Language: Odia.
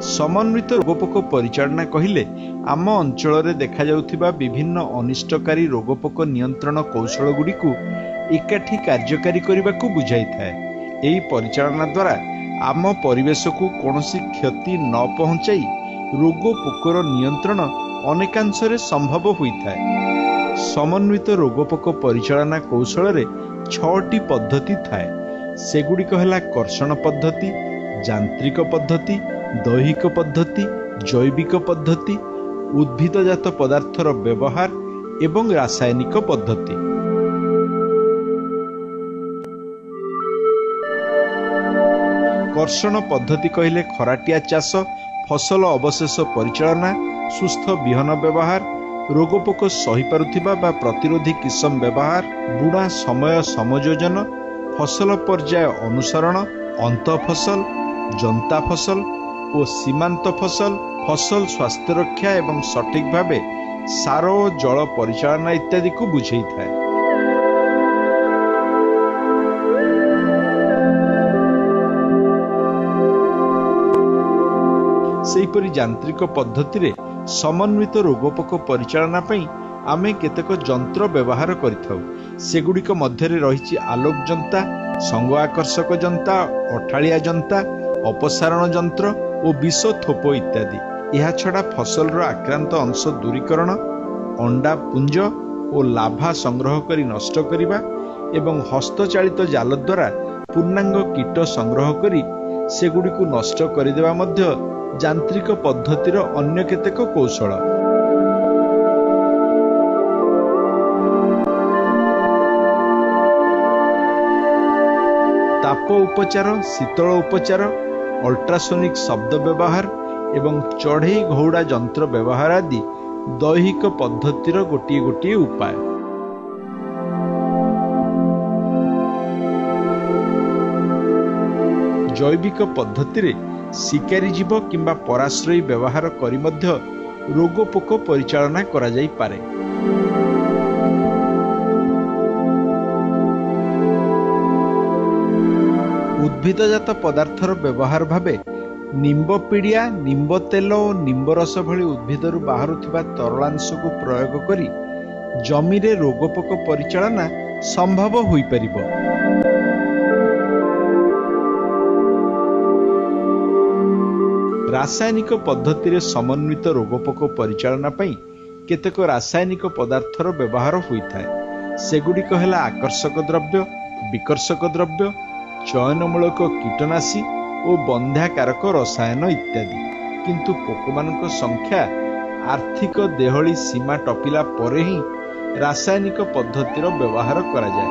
ସମନ୍ୱିତ ରୋଗପୋକ ପରିଚାଳନା କହିଲେ ଆମ ଅଞ୍ଚଳରେ ଦେଖାଯାଉଥିବା ବିଭିନ୍ନ ଅନିଷ୍ଟକାରୀ ରୋଗପୋକ ନିୟନ୍ତ୍ରଣ କୌଶଳଗୁଡ଼ିକୁ ଏକାଠି କାର୍ଯ୍ୟକାରୀ କରିବାକୁ ବୁଝାଇଥାଏ। ଏହି ପରିଚାଳନା ଦ୍ୱାରା ଆମ ପରିବେଶକୁ କୌଣସି କ୍ଷତି ନ ପହଞ୍ଚାଇ ରୋଗ ପୋକର ନିୟନ୍ତ୍ରଣ ଅନେକାଂଶରେ ସମ୍ଭବ ହୋଇଥାଏ। ସମନ୍ୱିତ ରୋଗପୋକ ପରିଚାଳନା କୌଶଳରେ 6ଟି ପଦ୍ଧତି ଥାଏ। ସେଗୁଡ଼ିକ ହେଲା କର୍ଷଣ ପଦ୍ଧତି, ଯାନ୍ତ୍ରିକ ପଦ୍ଧତି, ଦୈହିକ ପଦ୍ଧତି, ଜୈବିକ ପଦ୍ଧତି, ଉଦ୍ଭିଦଜାତ ପଦାର୍ଥର ବ୍ୟବହାର ଏବଂ ରାସାୟନିକ ପଦ୍ଧତି। କର୍ଷଣ ପଦ୍ଧତି କହିଲେ ଖରାଟିଆ ଚାଷ, ଫସଲ ଅବଶେଷ ପରିଚାଳନା, ସୁସ୍ଥ ବିହନ ବ୍ୟବହାର, ରୋଗପୋକ ସହିପାରୁଥିବା ବା ପ୍ରତିରୋଧୀ କିସମ ବ୍ୟବହାର, ବୁଣା ସମୟ ସମଯୋଜନ, ଫସଲ ପର୍ଯ୍ୟାୟ ଅନୁସରଣ, ଅନ୍ତଃଫସଲ, ଜନ୍ତା ଫସଲ ଓ ସୀମାନ୍ତ ଫସଲ, ଫସଲ ସ୍ୱାସ୍ଥ୍ୟ ରକ୍ଷା ଏବଂ ସଠିକ୍ ଭାବେ ସାର ଓ ଜଳ ପରିଚାଳନା ଇତ୍ୟାଦିକୁ ବୁଝେଇଥାଏ। ସେହିପରି ଯାନ୍ତ୍ରିକ ପଦ୍ଧତିରେ ସମନ୍ୱିତ ରୋଗପୋକ ପରିଚାଳନା ପାଇଁ ଆମେ କେତେକ ଯନ୍ତ୍ର ବ୍ୟବହାର କରିଥାଉ। ସେଗୁଡ଼ିକ ମଧ୍ୟରେ ରହିଛି ଆଲୋକ ଯନ୍ତା, ସଙ୍ଗ ଆକର୍ଷକ ଯନ୍ତା, ଅଠାଳିଆ ଯନ୍ତା, ଅପସାରଣ ଯନ୍ତ୍ର ଓ ବିଷ ଥୋପ ଇତ୍ୟାଦି। ଏହାଛଡ଼ା ଫସଲର ଆକ୍ରାନ୍ତ ଅଂଶ ଦୂରୀକରଣ, ଅଣ୍ଡା ପୁଞ୍ଜ ଓ ଲାଭା ସଂଗ୍ରହ କରି ନଷ୍ଟ କରିବା ଏବଂ ହସ୍ତଚାଳିତ ଜାଲ ଦ୍ୱାରା ପୂର୍ଣ୍ଣାଙ୍ଗ କୀଟ ସଂଗ୍ରହ କରି ସେଗୁଡ଼ିକୁ ନଷ୍ଟ କରିଦେବା ମଧ୍ୟ ଯାନ୍ତ୍ରିକ ପଦ୍ଧତିର ଅନ୍ୟ କେତେକ କୌଶଳ। ତାପ ଉପଚାର, ଶୀତଳ ଉପଚାର, ଅଲ୍ଟ୍ରାସୋନିକ୍ ଶବ୍ଦ ବ୍ୟବହାର ଏବଂ ଚଢ଼େଇ ଘଉଡ଼ା ଯନ୍ତ୍ର ବ୍ୟବହାର ଆଦି ଦୈହିକ ପଦ୍ଧତିର ଗୋଟିଏ ଗୋଟିଏ ଉପାୟ। ଜୈବିକ ପଦ୍ଧତିରେ ଶିକାରୀ ଜୀବ କିମ୍ବା ପରାଶ୍ରୟୀ ବ୍ୟବହାର କରି ମଧ୍ୟ ରୋଗପୋକ ପରିଚାଳନା କରାଯାଇପାରେ। ଉଦ୍ଭିଦଜାତ ପଦାର୍ଥର ବ୍ୟବହାର ଭାବେ ନିମ୍ବ ପିଡ଼ିଆ, ନିମ୍ବ ତେଲ ଓ ନିମ୍ବ ରସ ଭଳି ଉଦ୍ଭିଦରୁ ବାହାରୁଥିବା ତରଳାଂଶକୁ ପ୍ରୟୋଗ କରି ଜମିରେ ରୋଗପୋକ ପରିଚାଳନା ସମ୍ଭବ ହୋଇପାରିବ। ରାସାୟନିକ ପଦ୍ଧତିରେ ସମନ୍ୱିତ ରୋଗପୋକ ପରିଚାଳନା ପାଇଁ କେତେକ ରାସାୟନିକ ପଦାର୍ଥର ବ୍ୟବହାର ହୋଇଥାଏ। ସେଗୁଡ଼ିକ ହେଲା ଆକର୍ଷକ ଦ୍ରବ୍ୟ, ବିକର୍ଷକ ଦ୍ରବ୍ୟ, ଚୟନମୂଳକ କୀଟନାଶୀ ଓ ବନ୍ଧ୍ୟାକାରକ ରସାୟନ ଇତ୍ୟାଦି। କିନ୍ତୁ ପୋକମାନଙ୍କ ସଂଖ୍ୟା ଆର୍ଥିକ ଦେହଳି ସୀମା ଟପିଲା ପରେ ହିଁ ରାସାୟନିକ ପଦ୍ଧତିର ବ୍ୟବହାର କରାଯାଏ।